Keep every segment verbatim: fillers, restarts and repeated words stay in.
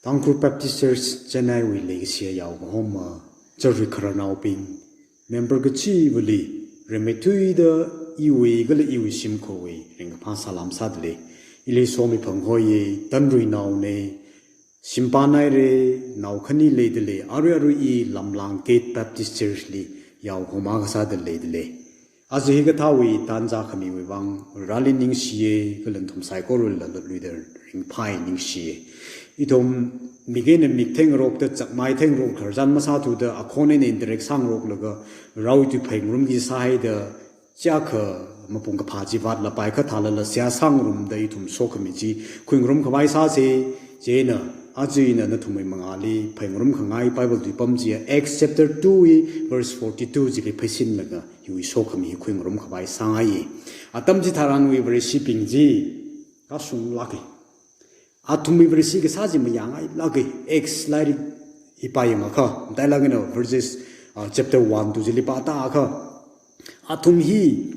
Tangkhul Baptist Church Chennai wui leikashiya yaokahoma, charui khararnaobing, member kachivali, rimeithuida iwui kala iwui shimkhurwui ringkaphā salām sādalei. Ili Somi Phanghoiya, Tanruinaona, shimpān haira, nao khani leidalei, arui arui i Lamlang Gate Baptist Church li yaokahoma kasāda leidalei. Aja hikathāwui tanja khamiwui vang Vareli ningshiya, kala nathum saikorali luida ringphāya, ningshiya. Ithum mik eina mik theingarokta, chakmai theingarok khararchan masāthuda, akhon eina interact sāngaroklaga, Varewui tui phai ngarumki sāhaida, chiyākha mapung kaphā chi vātlapai kha thālala seihā sāngarumda ithum sokhami chi khuingarum khavai sāsa, chieina aja ina nathumwui mangāli phai ngarumkhangai Bible tuipam chiya Acts chapter two wui verse forty-two chili pheisinlaga hiwui sokhami hi khuingarum khavai sāngaiya. Atam chitharanwui Vareshibing chi kashunglāka. Athumwui Vareshi kasā chi mayāngailāka. Acts lairik hi pāyangakha, matailāk eina verses, ah, chapter one, two chili pātāakha, athum hi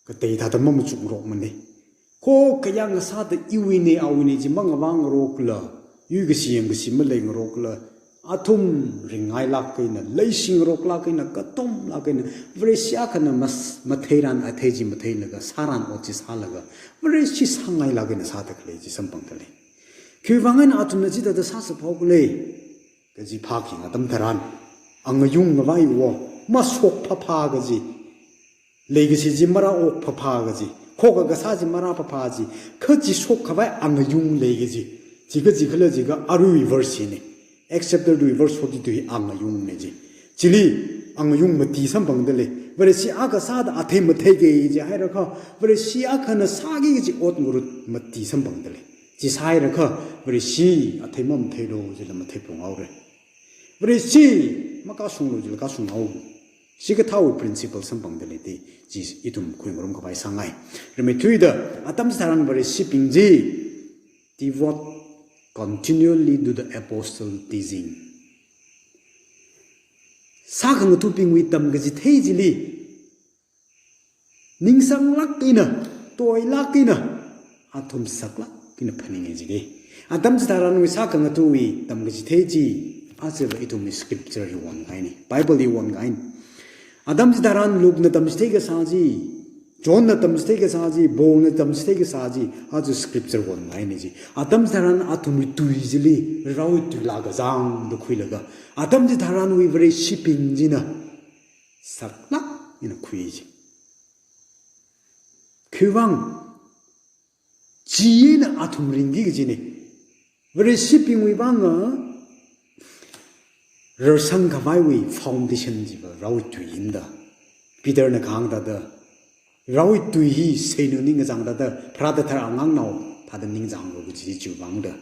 katei thāda mamachukngarokmana. Kho khayāng kasāda iwuina awuina chi mangavāngarokla, yuikashi yangkashi maleingarokla, athum ringngailāk eina, leishingaroklāk eina, katomlāk eina, Vareshi akhana mas-, matheiran athei chi matheilaga, sāran ot chi sālaga, Vareshi sāngailāk eina sāda khalei chi samphangdalei. Khiwuivang eina athumna chithāda sāsāphao khala kaji phākayang atam tharan, angayung ngavaiwo, mashok phāphā kaji, leikashi chi marāok phāphā kaji, khokha kasā chi marā phāphā chi, kha chi shokkhavai angayung lei kaji, chi kaji khala jiakha aruiwui verse hina. Acts chapter two verse forty-two hi angayungna ji. Chili angayung mati samphangdalei. Vareshi akha sāda athei matheiki kaji hairakha, Vareshi akhana sāki kaji ot ngarut mati samphangdalei. Chi sāhairakha, Vareshi athei mamatheilu jila matheiphunghaora. Vareshi makashunglu jila kashunghaowa. Chikathāwui principle samphangdalei da, chi ithum khuingarum khavai sāngai. Rimeithuida, atam chitharan Vareshibing chi, devote continually to the apostle teaching. Sākhangathabingwui tamkachithei chili ningsanglāk eina, toilāk eina, athum saklāk eina phaninga jiki. Atam chitharanwui sākhangathawui tamkachithei chi, ajava ithumwui scripture hi wonkahaina, Bible hi wonkahaina. Atam chitharan Luke na tamchithei kasā chi, John na tamchithei kasā chi, Paul na tamchithei kasā chi, aja scripture wonkahaina ji. Atam chitharan athumwui tui chili, Varewui tuila kazangda khuilaga, atam chitharanwui Vareshibing china saklāk eina khui ji. Khiwuivang, chieina athum ringki kajina. Vareshibingwui vanga, rarsang khavaiwui foundation chiva Varewui tui hina da. Peter na kahāng thāda, Varewui tui hi seinu ningkachāng thāda, pharāda thar angangnao thāda ningchānglu kaji chiwuivang da.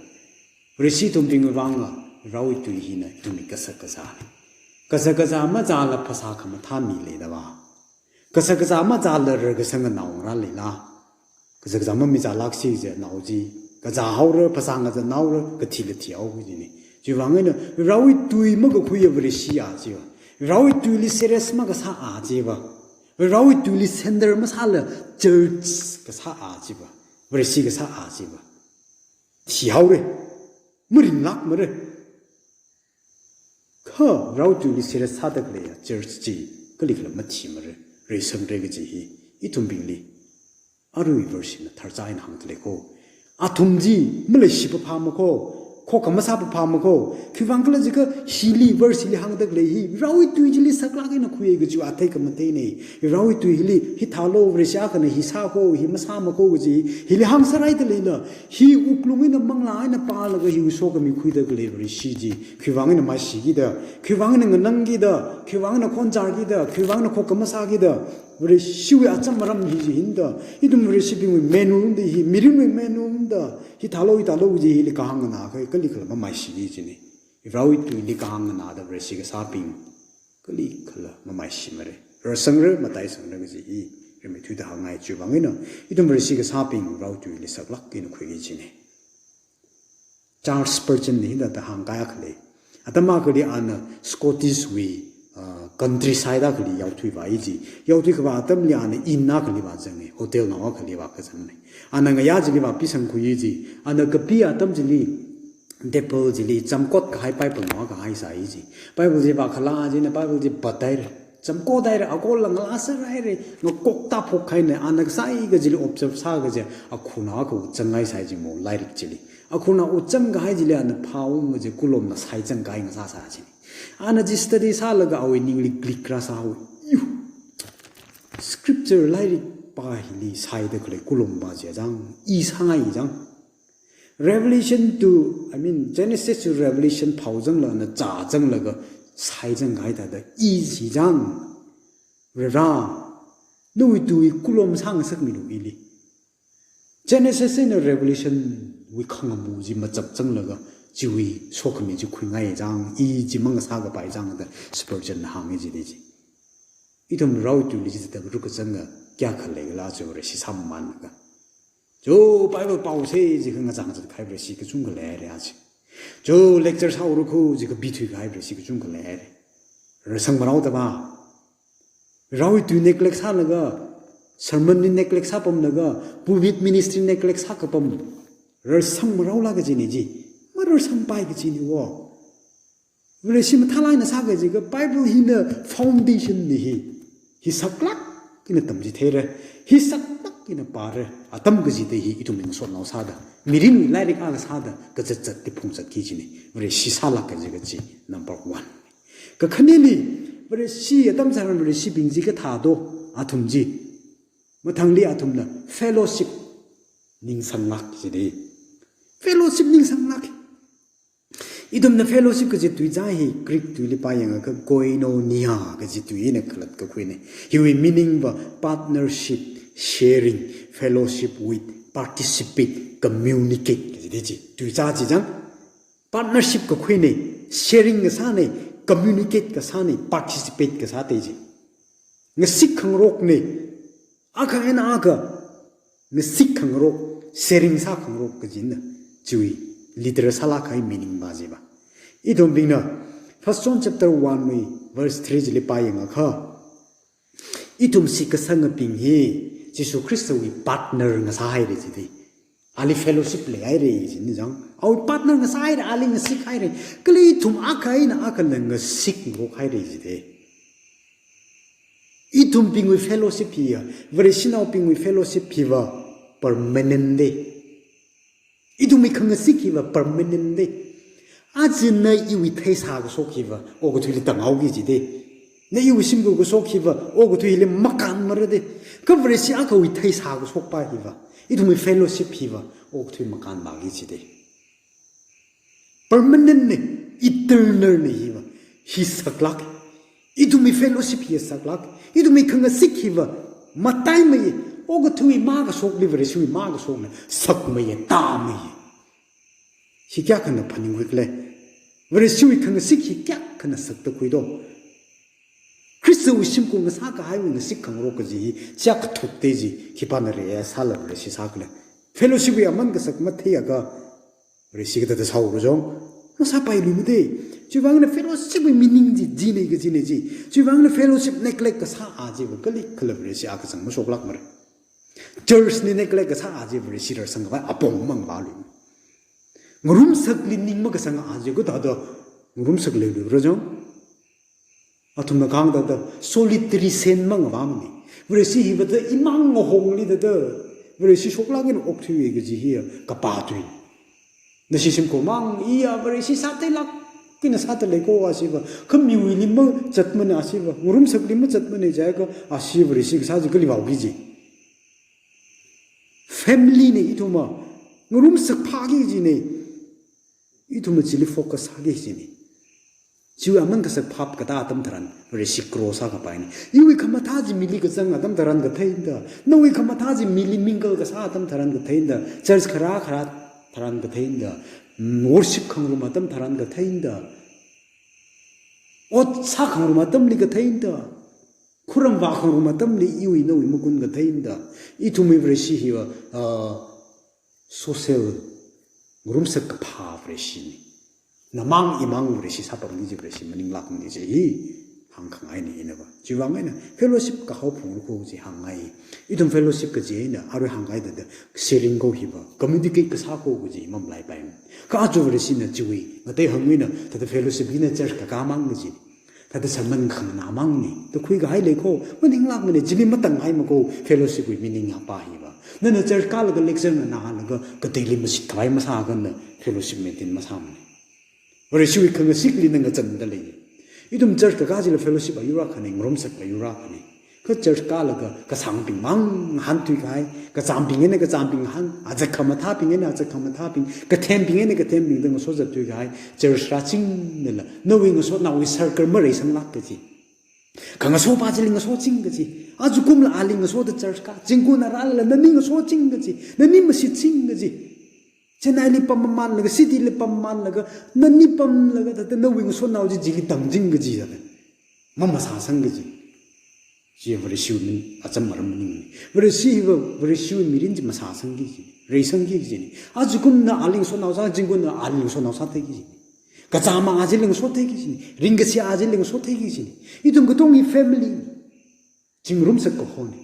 Vareshi ithumbingwui vanga, Varewui tui hina ithumwui kashak kazāna. Kashak kazā mazāla phasā khamathā mi leida va. Kashak kazā mazāla rarkasanga nao ngarā leila. Kashak kazā mamichālāksi kaja nao chi, kazāhaora, phasā ngazanhaora, kathila thihaoki kajina. Chiwuivang eina, Varewui tui makakhuiya Vareshi a chiva, Varewui tuili serious makasā a chiva, Varewui tuili center masāla church kasā a chiva, Vareshi kasā a chiva, thihaora, maringlākmara. Kha Varewui tuili serious sāda khaleiya church chi kalikhala mathimara, reisangra kaji hi ithumbingli aruiwui verse na tharchā eina hāngdalei ko. Athum chi maleishi phāphā mako, khokha masā phāphā mako. Khiwuivang khala jiakha hili verse hili hāngda khalei hi Varewui tui chili saklāk eina khuiya kaji athei khamatheina. Varewui tui hili hithālu, Vareshi akhana hi sāko, hi masāmako kaji hili hāngsāraida leila, hi wuklung eina manglā eina pālaga hiwui sokhami khuida khalei Vareshi chi, khiwuivang eina maishikida, khiwuivang eina nganangkida, khiwuivang eina khonchārkida, khiwuivang eina khokha masākida, Vareshiwui acham aram hi chi hina da, ithum Vareshibingwui menu da hi, mirinwui menu da, hithālu, hithālu kaji hili kahāng nganākha kalikhala mamaishiki kajina. Varewui tuili kahāng nganāda Vareshi kasābing kalikhala mamaishimara. Rarsangra, mataisangra kaji hi rimeithuida hāngngai. Chiwuivang eina, ithum Vareshi kasābing Varewui tuili saklāk eina khuiki kajina. Charles Spurgeon na hithāda hāngkahai akha lei. Atam akhali ana Scottish wui, ah, countryside akhali yaothuivāi ji. Yaothuikavā atamli ana inn akhali vāzanga, hotel nao akhali vākazangna. Ana ngayā chili vāpisangkhui ji. Ana kapi atam chili, Devil chili chamkot kahai Bible na kahai sai chi. Bible chi vākhala china Bible chi bataire. Chamkot haire, akola ngalāsār haire, ngakok tāphok haine, ana kasā i kachili observe sā kaje, akhana kha uchang kahai sai chi mo, lairik chili. Akhana uchang kahai chili ana phāung kaje, kulomna saichang kahai ngasāsā chi. Ana chi study sālaga awui ningli click rāsā haowa. Yu. Scripture lairik pā hili saida khalei kulom pā chi chang, i sāngai chang. Revelation to, I mean, Genesis to Revelation phao zangla na chā zanglaga saichang kahai thāda i chi chang. Rara, nawui tui kulom sāngasakmilu ili. Genesis eina Revelation wui khangamu chi machap zanglaga chiwui sokhami chi khuingai chang, i chi mang sākapai chang da Spurgeon na hānga chi de chi. Ithum raotuli chi da ruk kazanga kayākha leikhala chi Vareshi sāmamānlaga. Cho Bible pao se chi kha ngachang zat kahai Vareshi kachungkha leire achi. Cho lecture sāhaora kho chi kha bithui kahai Vareshi kachungkha leire. Rarsang marao da ba. Raotui neglect sālaga, sermon li neglect sāpamlaga, pulpit ministry neglect sākapam. Rarsang maraola kajine chi. Mararsangpai kajine wo. Vareshi mathālāk eina sā kaji kha Bible hina foundation ni hi. Hi saklāk eina tamchitheire. Hi saklāk eina pāre. Atam kachida hi ithum ngasotnao sāda, mirinwui lairik akha sāda, kazat zat di phungzatki kajine. Vareshi sālāk kaji kaji number one. Kakhaneli, Vareshi atam tharan Vareshibing chi kathā do, athum chi. Mathangli athumna fellowship ningsanglāk kajide. Fellowship ningsanglāk. Ithumna fellowship kaji tui chā hi Greek tuili pāyangakha koinonia kaji tui eina khalat kakhuine. Hiwui meaning va partnership, sharing, fellowship with, participate, communicate kaji de chi. Tui chā chi chang. Partnership kakhuine, sharing kasāne, communicate kasāne, participate kasā de chi. Ngasik khangarokne, akha eina akha ngasik khangarok, sharing sā khangarok kajina, chiwui literal sālāk kahai meaning va chi va. Ithumbingna First John chapter one wui verse three chili pāyangakha, ithum shitkasangabing hi Jesu Khristawui partner ngasāhaire jide. Ali fellowship leihaire jine chang. Awui partner ngasāhaire, ali ngasikhaire. Kala ithum akha eina akhala ngasikngarokhaire jide. Ithumbingwui fellowship hiya, Vareshinaobingwui fellowship hiva permanent de. Ithumwui khangasik hiva permanent de. Aja na iwui theisā kashok hiva okathuili tānghaoki jide. Na iwui shimkhur kashok hiva okathuili makānmara de. Kha Vareshi akhawui theisā kashok pā hiva, ithumwui fellowship hiva okathui makānmaki jide. Permanent ne, eternal ne hiva. Hi saklāk. Ithumwui fellowship hi saklāk. Ithumwui khangasik hiva mataimei. Okathuiwui makashokli Vareshiwui makashokna sakmeiya, tāmeiya. Hi kayākhana phaningkhuikhala. Vareshiwui khangasik hi kayākhana sakta khui do. Khristawui shimkhur ngasākahaiwui ngasik khangarok kaji hi chak thukte chi, khipāna reisāla Vareshi sākhala. Fellowship wui aman kasak matheiakha Vareshi kathāda sāhaora chang? Masāpailuimade. Chiwuivangna fellowship wui meaning chi, jine kajine chi. Chiwuivangna fellowship neglect kasā a chiva kali khala Vareshi akha zang mashoklākmara. Church li neglect kasā a chi Vareshi rarsangkhavai apong mangvālui. Ngarumsakli ning makasang a chi kathāda ngarumsak leiluira chang? Athumna kahāng thāda solitary saint mangvāmane. Vareshi hiva thāda imang ngahongli thāda Vareshi shoklāk eina okthuiya kaji hiya kapā tui. Nashi shimkhur mang iya Vareshi sātheilāk eina sāda lei ko ashiva, kha miwuili mazatmane ashiva, ngarumsakli mazatmane jiakha ashi Vareshi kasā chi kali vāuki ji. Family ne ithumva, ngarumsak phāki jine. Ithumva chili focus sāki jine. Chiwui aman kasak phap katā atam tharan Vareshi grow sākapaine. Iwui khamathā chi mili kazang atam tharan katheida, nawui khamathā chi mili mingle kasā atam tharan katheida, church kharā kharā tharan katheida, mm, worship khangarum atam tharan katheida, ot sākhangarum atamli katheida, khuram vākhangarum atamli iwui nawui makun katheida, ithumwui Vareshi hiva, ah, social, ngarumsak kaphā Vareshine. Namang imang Vareshi sāpamki ji Vareshi maninglākmane ji hi. hāngkhangaina ina va. Chiwui vang eina fellowship kahao phungra kho chi hāngngai. Ithum fellowship kaji eina arui hāngkahai thāda sharing kho hi va, communicate kasā kho kaji mamalaipai. Kha aja Vareshina chiwui ngatei hangwui eina thāda fellowship hina church kakā mang kaji, thāda sermon khanganā mangna da khuikahai lei kho, maninglākmana. Chili matāngngai ma kho, fellowship wui meaning yāpā hi va. Nana church kālaga lecture nganālaga kateili mashitkhavai masāakha na fellowship maintain masāmana. Vareshiwui khangasikli na ngachanda lei. Ithum church kakā chila fellowship ayur akhana, ngarumsak ayur akhana. Kha church kālaga kasāngbing mang ngahānthuikahai, kachāmbing eina kachāmbing ngahān, azak khamathābing eina azak khamathābing, kathembing eina kathembing da ngasozatthuikahai church rāchingnala, nawui ngasotnaowui circle mareisanglāk kaji. Khangasopa chili ngasoching kaji. Ajakumla ali ngasoda church kā, zingkum rālala nani ngasoching kaji, nani mashitching kaji. Chennai li pammamanlaga, city li pammamanlaga, nani pamlaga, thāda nawui ngasotnao chi chili tāngching kaji thāda mamasāsang kaji. Chi Vareshiwui min, acham aram maningmana. Vareshi hi va, Vareshiwui mirin chi masāsangki kajina, reisangki kajina. Ajakumna ali ngasotnao sā, zingkumna ali ngasotnao sāthei kajina. Kachāma a chili ngasothei kajina. Ringkashi a chili ngasothei kajina. Ithum katonga hi family. Chi ngarumsak kahona.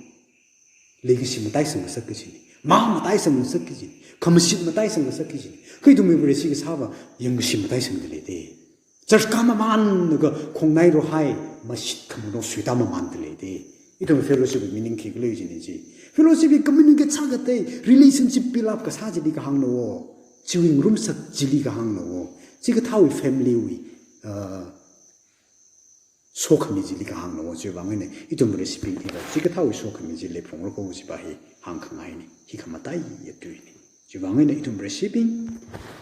Leikashi mataisang ngasak kajina. Mā mataisang ngasak kajina. Khamashit mataisang ngasak kajina. Kha ithumwui Vareshi kasā va yangkashi mataisangda leida. Church kāmamānlaga khongnai rohai mashit khamano suitāmamānda leida. Ithum fellowship wui meaning khikhala jina chi. Fellowship hi communicate sākatei, relationship build up kasā chili kahāngna wo. Chiwui ngarumsak chili kahāngna wo. Chikathāwui family wui, uh, sokhami chili kahāngna wo. Chiwui vang eina ithum Vareshibing hi va chikathāwui sokhami chili phungra kho chiva hi hāngkhangaina. Hi khamataiya tuina. Chiwui vang eina ithum Vareshibing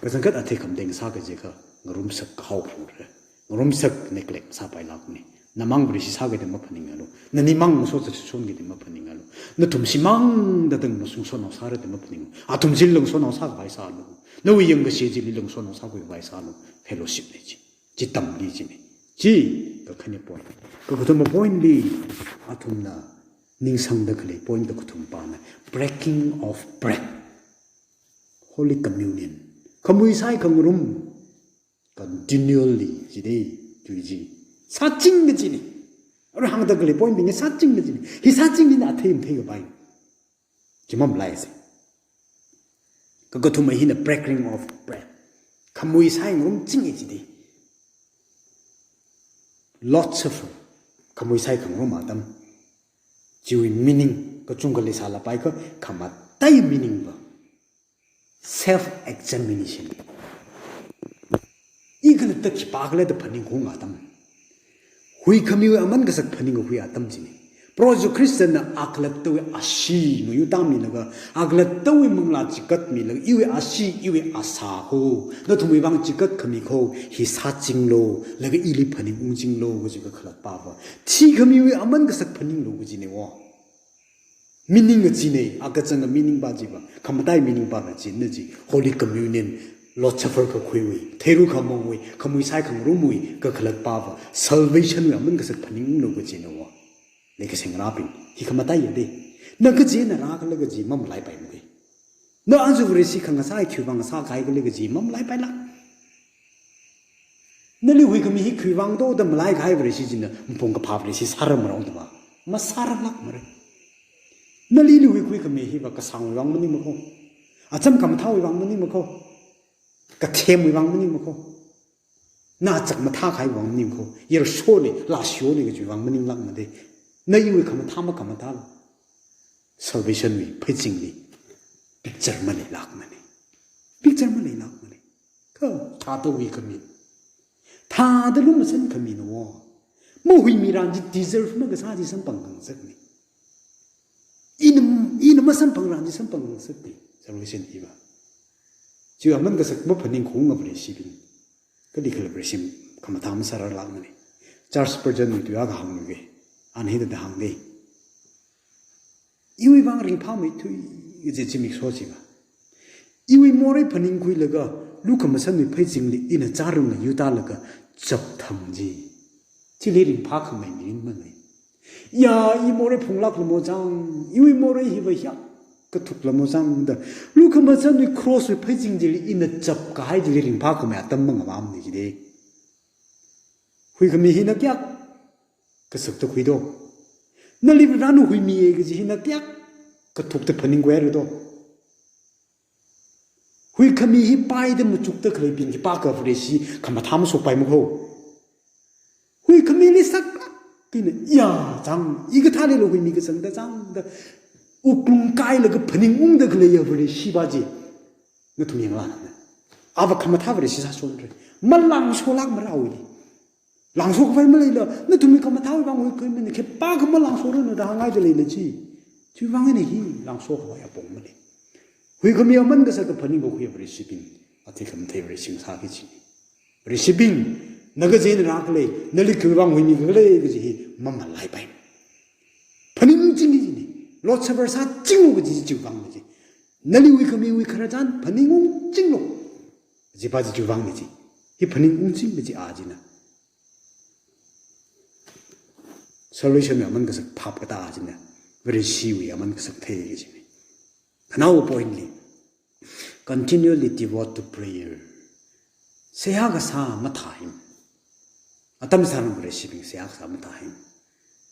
kachangkhat athei khamateng sā kaji kha ngarumsak kahao phungra. Ngarumsak neglect sāpailākmana. Namang Vareshi sākida maphaningalu. Nanimang ngasotshon kida maphaningalu. Nathumshimang thāda ngasotnao sāra da maphaningalu. Athum chili ngasotnao sākhavai sālu. Nawui yangkashi chili ngasotnao sākhavai sālu. Fellowship na chi. Chi tamli china. Chi kakhane point. Kakathuma point li, athumna ningsangda khalei point kakathumpana breaking of bread. Holy Communion. Khamui sai khangarum continually jida, tui chi. Sāching kajina. Arui hāngda khalei point bing hi sāching kajina. Hi sāching kajina, athei matheikapai. Chi mamalaisa. Kakathuma hina breaking of bread. Khamui sai ngarumchinga jida. Lord's Supper. Khamui sai khangarum atam. Chiwui meaning kachungkha leisālapai kha khamataiya meaning va self examination. I khalatta khipākhala da phaningkhaung atam. Huikhamiwui aman kasak phaningkhui atam china. Proho Jishu Khristana akhalattawui ashee mayutammilaga, akhalattawui manglā chikatmilaga, iwui ashee, iwui asā kho, nathumwui vang chikatkhami kho, hi sāchinglu, laga ili phaningungchinglu kaji kakhalatpa va. Thikhamiwui aman kasak phaninglu kajina wo. Meaning kachina, akachanga meaning pa chiva, khamatai meaning pa kachina chi, Holy Communion, Lord's Supper kakhuiwui, theirukhamongwui, khamui sai khangarumwui kakhalatpa va, salvation wui aman kasak phaninglu kajina wo. Leikashingarabing, hi khamataiya da. Na kachina rākhala kaji mamalaipaimada. Na aja Vareshi khangasā hi khiwui vang sākahaikhala kaji mamalaipaila. Nali huikhami hi khiwui vang do da malaikahai Vareshi china mapung kaphā Vareshi sāra marong da va. Masāralākmara. Nali huikhami hi va kasāngwui vang maningma kho. Acham khamathāwui vang maningma kho. Kathemwui vang maningma kho. Na chak mathākahaiwui vang maningma kho. Yershona, lashona kajiwui vang maninglākmada. Na iwui khamathā makhamathāla, salvation wui pheichingli picture maleilākmana. Picture maleilākmana. Kha thāda huikhami, thāda lumashankhamina wo. Mahuimiran chi deserve makasā chi samphang khangasakna. Ina, ina masamphangran chi samphang khangasakna. Salvation hi va. Chiwui aman kasak maphaningkhaunga Vareshibing. Kalikhala Vareshi khamathā masāralākmana. Charles Spurgeon wui tui akha hāngluiga. Ana hithāda hāngda. Iwui vang ringphāmeithui kaji zimiksho chiva. Iwui morei phaningkhuilaga, lukhamashanwui pheichingli ina chārunga yutalaga chapthang chi. Chili ringphākhamei mirin manei. Ya, i morei phunglāklamo chang, iwui morei hiva hiyākha thuklamo chang da, lukhamashanwui cross wui pheiching chili ina chapkahai chili ringphākhamei atam mangavamni jida. Huikhami hina kayākha kasakta khuido. Nali Varena huimiya kaji hi na kayākha kathukta phaningkhuira do. Huikhami hi paida machukta khaleibing khipākha Vareshi khamathā mashokpaimana ko. Huikhamili saklāk eina, ya, chang, i kathālila huimi kazangda changda, wuklung kailaga phaningungda khaleiya Vareshi pa chi nathum yanglu na. Ava khamathā Vareshi sāshonra. Malangsolākmara awuili. Langsokhavai maleila, nathumwui khamathāwui vang huikhamina khipākha malangsoranu da hāngngaida leila chi. Chiwui vang eina hi langsokhavai apong male. Huikhami aman kasaka phaningkakhui Vareshibing, athei khamathei Vareshi sāki kajina. Vareshibing, na kaje eina rākhalei, nali khiwui vang huimikhala kaji hi mamalaipai. Phaningchingki kajina. Lord Supper sāchinglu kaji chiwui vang kaji. Nali huikhamiwui khararchan phaningungchinglu. Kaji pa chi chiwui vang kaji. Hi phaningungching kaji a china. Salvation wui aman kasak phap kata a china. Vareshiwui aman kasak thei kajina. Khanaowa point li, continually devote to prayer. Seihā kasā mathāhai. Atam sānung Vareshibing seihā kasā mathāhai.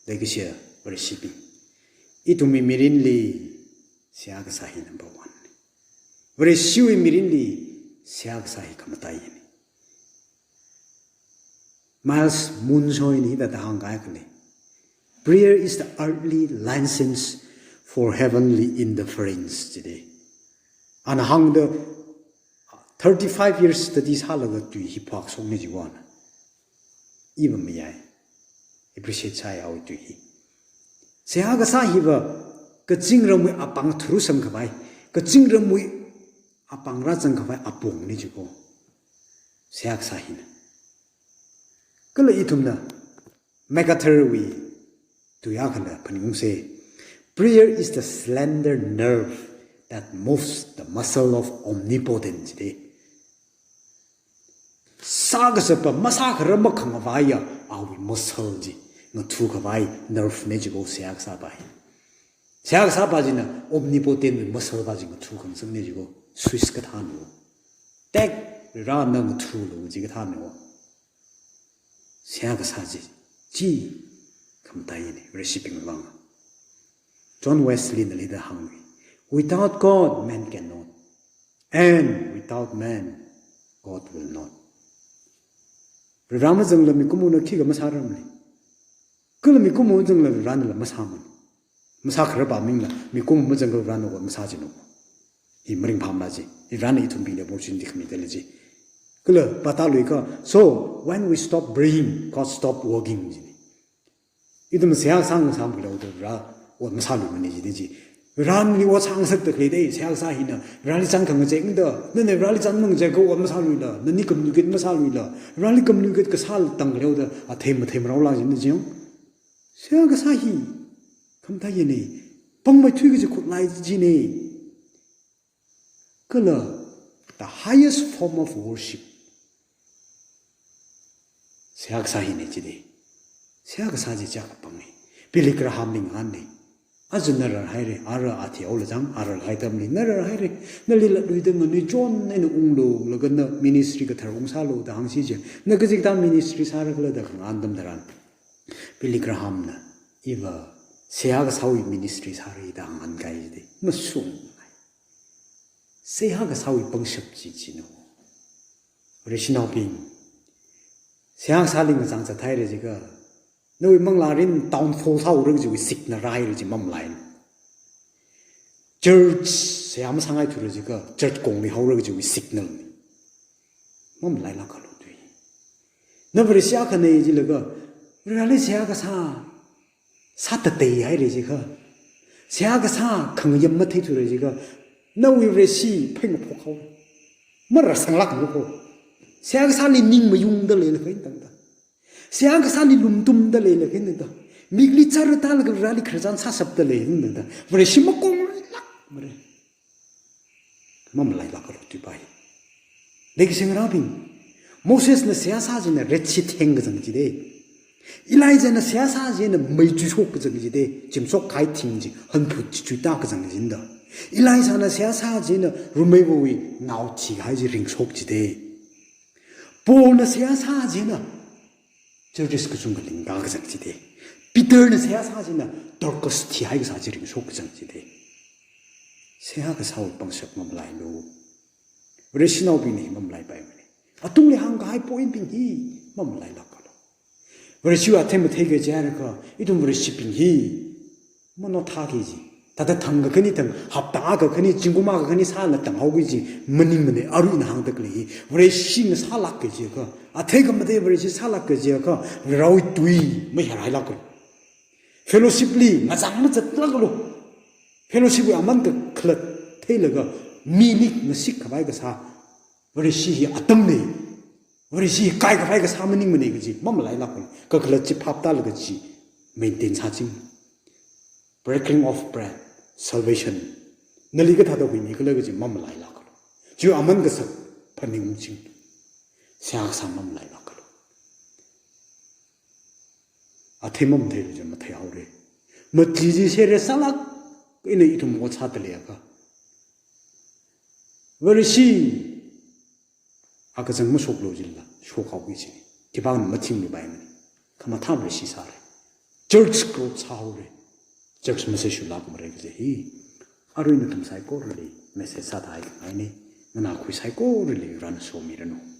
Leikashiya Vareshibing, ithumwui mirinli seihā kasā hi number one. Vareshiwui mirinli seihā kasā hi khamataiyana. Myles Munroe na hithāda hāngkahai khalei, "Prayer is the earthly license for heavenly interference," jida. Ana hāngda thirty-five years study sālaga tui hi phākashokna jiwui vang. Iva mayai. Appreciate sāya awui tui hi. Seihā kasā hiva kazingramwui apāng thurusangkhavai, kazingramwui apāng rāzangkhavai apongna jiko. Seihā kasā hina. Kala ithumna MacArthur wui tui akhala phaningungsa. "Prayer is the slender nerve that moves the muscle of omnipotence," jida. Sākazapa masākharar makhangavaiya awui muscle chi ngathukhavai nerve na jiko seihā kasā pa hi. Seihā kasā pa china omnipotent wui muscle pa chi ngathukhangasakna jiko. Swiss kathāna. Tek, rāna ngathulu chi kathāna. Seihā kasā chi, chi khamataiyana, Vareshibing vang. John Wesley nali da hānga, "Without God, man cannot. And without man, God will not." Vare mazangla mikumona khikha masāramli. Kala mikumo mazangla Varenala masāmana. Masākharar pa maningla, mikumo mazangla Varena ot masāchina. Hi maringphāmana chi. Hi Varena ithumbingli opportunity khamida lei chi. Kala pātāluikha, "So, when we stop praying, God stop working," jina. Ithum seihā sāngasakmaleoda Vare ot masāluimana jida chi. Varenali ot sāngasakda khaleida, seihā kasā hina, Vareli chān khangachei da, nana Vareli chān mangachei kha ot masāluila, nani communicate masāluila, Vareli communicate kasā tangkhaleoda, athei mathei marao la jina jiyang. Seihā kasā hi khamataiyana, pāngmeithui kaji khutlai china. Kala the highest form of worship seihā kasā hina jida. Seihā kasā chi chiyākha pāngna. Billy Graham li ngahāna. Aja na rarhaira, ara athei aola chang, ara rarhai atamli na rarhaira. Nali latluida nganui chon eina unglu, laga na ministry kathar ungsālu da hāngsi chi. Na kachikathā ministry sāra khala da khangahān atam tharan, Billy Graham na, "Iva seihā kasāwui ministry sāra," da hāngkahai jida. Mashung. Seihā kasāwui pangshap chi china. Vareshinaobing, seihā kasāli ngachang zathaira jiakha, nawui manglārin downfall sāhaora kajiwui signal rāhaira chi mamalaina. Church seihā masāngaithura jiakha, church kongli haora kajiwui signal na. Mamalailākalu tui. Na Vareshi akhana jilaga, Vareli seihā kasā sātateihairai jiakha, seihā kasā khangayam matheithurai jiakha, nawui Vareshi phei maphok haora. Marāsanglākmana ko. Seihā kasāli ning mayungda leilakha eina tangda, seihā kasāli lumtumda leilakha eina tangda, mikli chara tālaga Vareli khararchan sāshapda leilakha eina tangda, Vareshi makonglākmara. Mamalailākalu tui pa hi. Leikashi ngarābing, Mosesna seihā sā chieina Red Sea theng kazang jida. Elijahna seihā sā chieina mei chuishok kazang jida. Chimshok kahai thing chi hanphut chi chuitā kazang jida. Elijahna seihā sā chieina rumeivawui nao thikahai chi ringshok jida. Paulna seihā sā chieina churches kachungkha lingkā kazang jida. Peterna seihā sā china Dorcas thihai kasā chi ringshok kachang chi de. Seihā kasāwui pangshap mamalailu. Vareshinaobingna hi mamalaipaimana. Atungli hāngkahai pointbing hi mamalailākalu. Vareshiwui athei matheiki jiakha, ithum Vareshibing hi mano thāki ji. Thāda thang kakhani thang, hapta kakhani, zingkum kakhani sāla tanghaoki ji maningmana. Arui ina hāngda khalei hi, Vareshi ngasālākki jiakha, athei kamatei Vareshi sālākki jiakha, Varewui tui mayarhailākalu. Fellowship li ngazang mazatlākalu. Fellowship wui aman kakhalat theilaga, mili ngashik khavai kasā Vareshi hi atamna. Vareshi hi kaikhavai kasā maningmana kaji mamalailākalu. Kakhalat chi phaptālaga chi maintain sāching. Breaking of bread, salvation. Nali kathāda huimikhala kaji mamalailākalu. Chiwui aman kasak phaningungching. Seihā kasā mamalailākalu. Athei mamatheilu chi matheihaora. Machiji sere sālāk eina ithum ot sāda leiakha, Vareshi akachang mashoklu jilala shokhaoki ji. Khipāna mathingluipaimana. Khamathā Vareshi sāra. Church growth sāhaora. Church masāshulākmara kaji hi arui nathum saikorali message sāda haikhangaina. Nganākhui saikorali Varena somiranu.